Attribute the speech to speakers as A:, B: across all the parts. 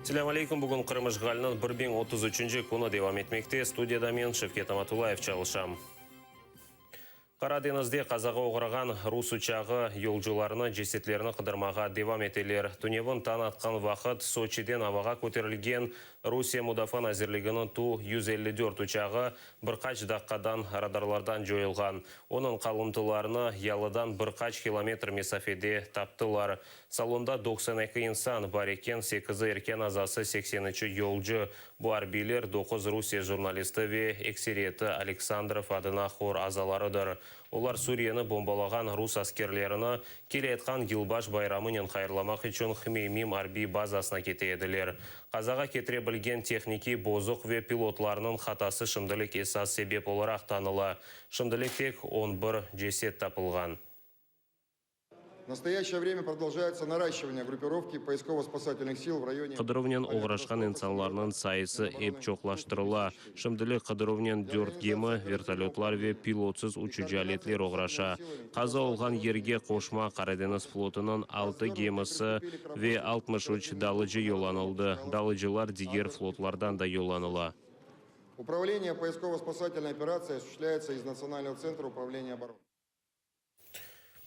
A: Selâm aleyküm, bugün Qırım işğaliniñ 1033-nci künü devam etmekte. Studiyada men, Şevket Amatullayev, çalışam. Qara deñizde qazağa oğrağan rus uçağı yolcularını cesetlerini qıdırmağa devam eteler. Tünevin tañ atqan vaqıt Soçiden avağa köterilgen Rusiye Mudafaa nazirliginiñ Tu 154 uçağı bir qaç daqqadan radarlardan coyulğan. Onıñ qalımtılarını yalıdan bir qaç kilometr mesafede taptılar. Salonda 92 insan bar eken, sekizi erkân azası, seksen üçü yolcu. Bu arbiyler, doquz Rusiye jurnalisti ve ekseriyeti Aleksandrov adına hor azalarıdır. Olar Suriyeni bombalağan rus askerlerini keleyatqan yılbaş bayramınen hayırlamaq içün Hmeymim arbiy bazasına kete ediler. Qazağa ketire bilgen tehnikiy bozuq ve pilotlarnıñ hatası şimdilik esas sebep olaraq tanıla. Şimdilik tek on bir ceset tapılğan.
B: Nastoyaşçeye vremya prodolžayetsya naraşçivaniye gruppirovki poiskovo-spasatelnıh sil v rayone
A: Qıdıruvnen oğraşqan insanlarnıñ sayısı ep çoqlaştırıla. Şimdilik qıdıruvnen dört gemi, vertolötlar ve pilotsız uçucı aletler oğraşa. Qaza olğan yerge qoşma Qaradeñiz flotunıñ altı gemisi ve 63 dalıcı yollanıldı. Dalıcılar diger flotlardan da yollanıla.
B: Upravleniye poiskovo-spasatelnoy operatsiya osuşçıvlâyetsya iz Natsionalnogo tsentra upravleniya oboronı.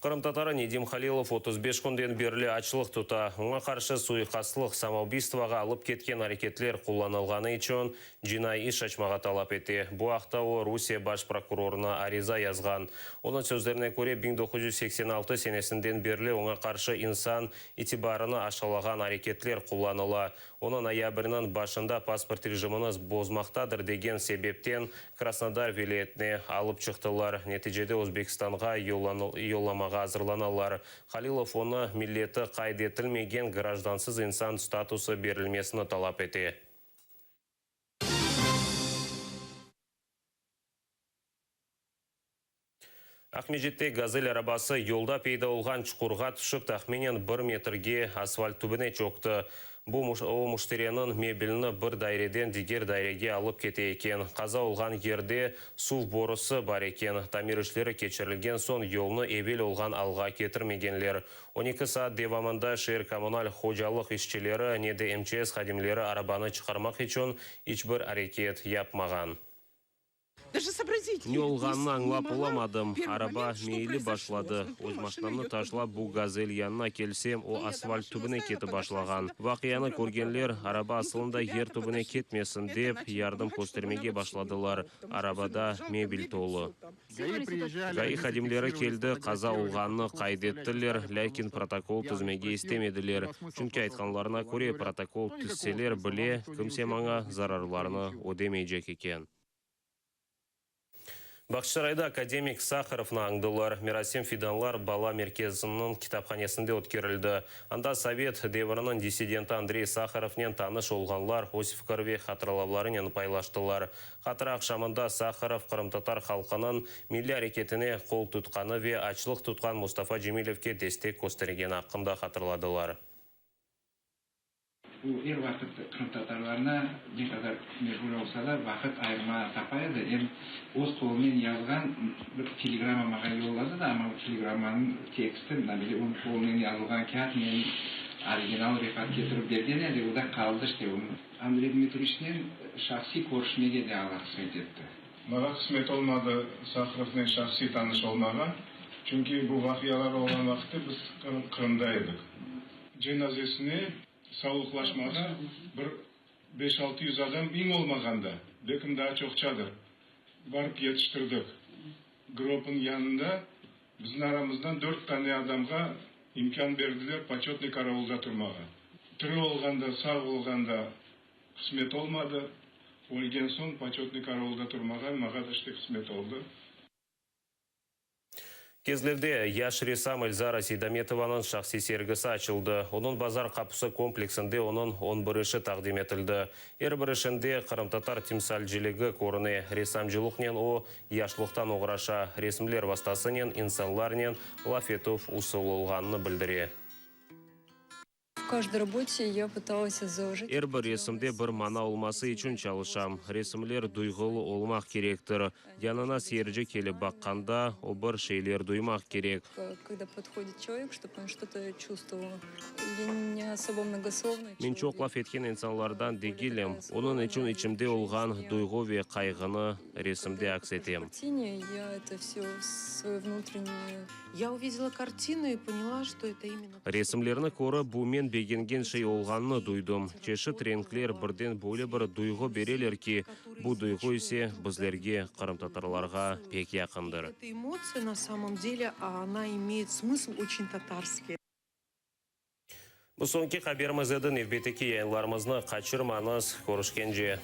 A: Qırımtatarı Nedim Halilov 35 künden berli açlıq tuta. Oña qarşı suiqastlıq, samoubiystvoğa alıp ketken areketler qullanılğanı içün cinaiy iş açmağa talap ete. Bu aqta o, Rusiye baş prokurorına ariza yazğan. Onıñ sözlerine köre, 1986 senesinden berli oña qarşı insan itibarını aşalağan areketler qullanıla. Onı noyabrniñ başında pasport rejimini bozmaqtadır degen sebepten Krasnodar vilâyetine alıp çıqtılar. Neticede Özbekistanğa yollamağa azırlanalar. Halilov onı milleti qayd etilmegen grajdansız insan statusı berilmesini talap ete. Aqmescitte Gazel arabası yolda peyda olğan çuqurğa tüşip, tahminen bir metrge asfalt tübüne çökti. Bu, o, müştereniñ mebelini bir daireden diger dairege alıp kete eken. Qaza olğan yerde suv borusı bar eken. Tamir işleri keçirilgen soñ yolnı evel olğan alğa ketirmegenler. On eki saat devamında şeer kommunal hocalıq işçileri, ne de MÇS hadimleri arabanı çıqarmaq içün iç bir areket yapmağan. Ne olğanını añlap olamadım. Araba meyilip başladı. Öz maşnamnı taşlap, bu Gazel yanına kelsem, o asfalt tübüne ketip başlağan. Vaqianı körgenler, araba asılında yer tübüne ketmesin dep, yardım köstermege başladılar. Arabada mebel tolu. GAİ hadimleri keldi, qaza olğanını qayd ettiler, lâkin protokol tizmege istemediler, çünki, aytqanlarına köre, protokol tizseler bile, kimse maña zararlarnı ödemeycek eken. Bağçasarayda akademik Saharovnı añdılar. Merasim Fidanlar bala merkeziniñ kitaphanesinde ötkerildi. Anda sovet devriniñ dissidenti Andrey Saharovnen tanış olğanlar öz fikir ve hatıralavlarınen paylaştılar. Hatıra aqşamında Saharov qırımtatar halqınıñ milliy areketine qol tutqanı ve açlıq tutqan Mustafa Cemilevge destek köstergeni aqqında hatırladılar.
C: O, er vaqıt qırımtatarlarına ne qadar meşğul olsa da, vaqıt ayırmağa tapa edi. Em öz qolunen yazğan bir telegramma maña yolladı da, amma o telegrammanıñ teksti, mına böyle onıñ qolunen yazılğan kâğıt, menim original Refat ketirip bergen edi, o da qaldı işte. Andrey Dmitriçnen şahsiy körüşmege de Alla qısmet etti.
D: Maña qısmet olmadı Saharovnen şahsiy tanış olmağa, çünki bu vaqialar olğan vaqıtte biz Qırımda edik. Cenazesine sağlıqlaşmağa bir beş-altı yüz adam eñ olmağanda, belkim daa çoqçadır, barıp yetiştirdik. Grobnıñ yanında bizim aramızdan dört tane adamğa imkân berdiler poçetnıy karavulda turmağa. Tiri olğanda, sağ olğanda qısmet olmadı, ölgen soñ poçetnıy karavulda turmağa mağa da işte qısmet oldı.
A: Kezlevde yaş ressam Elzara Seydametovanıñ şahsiy sergisi açıldı. Onıñ Bazar qapusı kompleksinde onıñ on bir işi taqdim etildi. Er bir işinde qırımtatar timsalciligi körüne. Ressamcılıqnen o, yaşlıqtan oğraşa, resimler vastasınen insanlarnen laf etüv usulı olğanını bildire.
E: каждой работе я пыталась заложить.
A: Er bir resimde bir mana olması içün çalışam. Resimler duyğulı olmaq kerektir. Yanına seyirci kelip baqqanda, o bir şeyler duymaq kerek.
E: Когда подходит человек, чтобы он что-то чувствовал. Я не особо многословный
A: Men çoq laf etken insanlardan degilim, onıñ içün içimde olğan duyğu ve qayğını resimde aks etem.
E: В картине я это все свое внутреннее.
F: Я увидела картину и поняла, что это именно...
A: Resimlerni körip, bu men begengen şey olğanını duydım. Çeşit renkler birden böyle bir duyğu bereler ki, bu duyğu ise bizlerge, qırımtatarlarğa, pek yaqındır.
F: Эта эмоция на самом деле, она имеет смысл очень татарский.
A: Bu soñki haberimiz edi. Nevbetteki yayınlarımıznı qaçırmañız. Körüşkence.